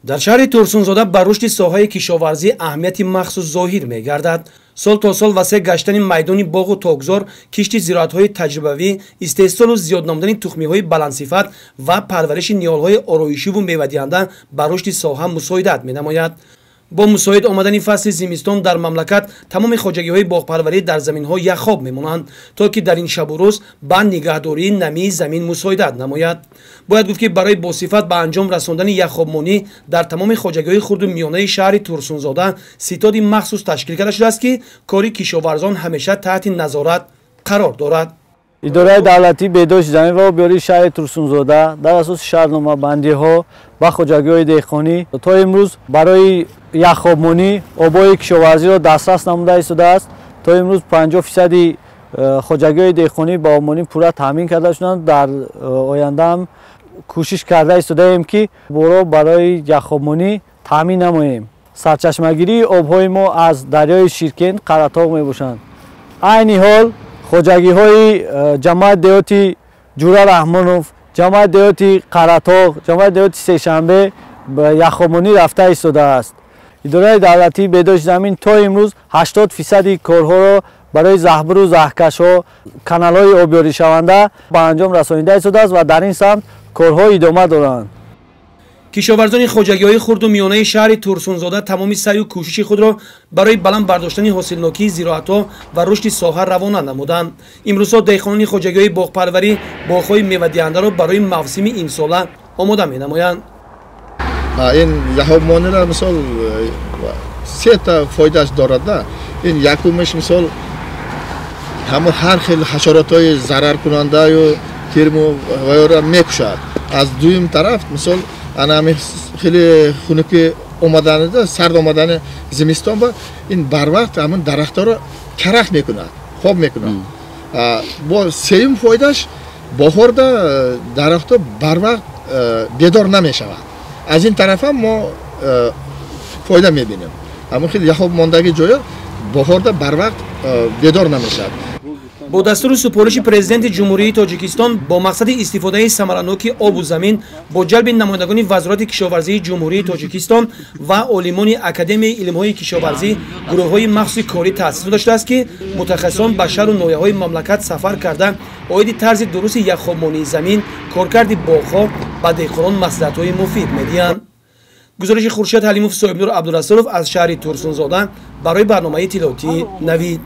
Дар шаҳри Турсунзода ба рушди соҳаи кишоварзӣ аҳамияти махсус зоҳир мегардад. Сол то сол васеъ гаштани майдони боғу токзор, кишти зироатҳои таҷрибавӣ, истеҳсолу зиёд намудани тухмиҳои баландсифат ва парвариши ниҳолҳои ороишиву мевадиҳанда ба рушди соҳа мусоидат менамояд. Бо мусоид омадани фасли зимистон дар мамлакат тамоми хоҷагиҳои боғпарварӣ дар заминҳо яхоб мемонанд, то ки дар ин шабу рӯз ба нигаҳдории намии замин мусоидат намояд. Бояд гуфт, ки барои босифат ба анҷом расондани яхобмонӣ дар тамоми хоҷагиҳои хурду миёнаи шаҳри Турсунзода ситоди махсус ташкил карда шудааст, ки кори кишоварзон ҳамеша таҳти назорат қарор дорад. Идораи давлатии беҳдошти замин ва обёрии шаҳри Турсунзода дар асоси шаҳрномабандиҳо ва хоҷагиҳои деҳқонӣ то имрӯз барои яхобмонӣ обҳои кишоварзиро дастрас намуда истодааст. То имрӯз 50% хоҷагиҳои деҳқонӣ ба обмонӣ пурра таъмин карда шуданд. Дар оянда ҳам кӯшиш карда истодаем, ки обҳоро барои яхобмонӣ таъмин намоем. Сарчашмагирии обҳои мо аз дарёи Ширкент, Қаратоғ мебошанд. Айни ҳол хоҷагиҳои ҷамоати деҳоти Ҷура Раҳмонов, ҷамоати деҳоти Қаратоғ, ҷамоати деҳоти Сешанбе яхобмонӣ рафта истодааст. Идораи давлатии беҳдошти замин то имрӯз 80% корҳоро барои заҳбуру заҳкашҳо, каналҳои обёришаванда ба анҷом расонида истодааст ва дар ин самт корҳо идома доранд. Кишоварзони хоҷагиҳои хурду миёнаи шаҳри Турсунзода тамоми саъю кӯшиши худро барои баланд бардоштани ҳосилнокии зироатҳо ва рушди соҳа равона намуданд. Имрӯзҳо деҳқонони хоҷагиҳои боғпарварӣ боғҳои мевадиҳандаро барои мавсими имсола омода менамоянд. Ин яхобмониро мисол сета фоидааш дорад. Ин якумаш, мисол, ҳамон ҳар хел ҳашаротҳои зараркунандаю кирму ваёра мекушад. Аз дуюм тараф, мисол, ана ҳамин хеле хунуки омаданида, сард омадани зимистон ба ин барвақт ҳамин дарахтҳоро карах мекунад, хоб мекунад. Бо сеюм фоидааш, баҳорда дарахтҳо барвақт бедор намешавад. Аз ин тараф ҳам мо фоида мебинем. Ҳамон хел яхоб мондагӣ ҷоя баҳорда барвақт бедор намешавад. Бо дастуру супориши Президенти Ҷумҳурии Тоҷикистон бо мақсади истифодаи самараноки обу замин бо ҷалби намояндагони Вазорати кишоварзии Ҷумҳурии Тоҷикистон ва олимони Академияи илмҳои кишоварзӣ гурӯҳҳои махсуси корӣ таъсис дода шудааст, ки мутахассисон ба шаҳру ноҳияҳои мамлакат сафар карда, оиди тарзи дурусти яхобмонии замин, коркарди боғҳо ба деҳқонон маслиҳатҳои муфид медиҳанд. Гузориши Хуршед Ҳалимов, Соҳибнур Абдурасулов аз шаҳри Турсунзода барои барномаи иттилоотии «Навид».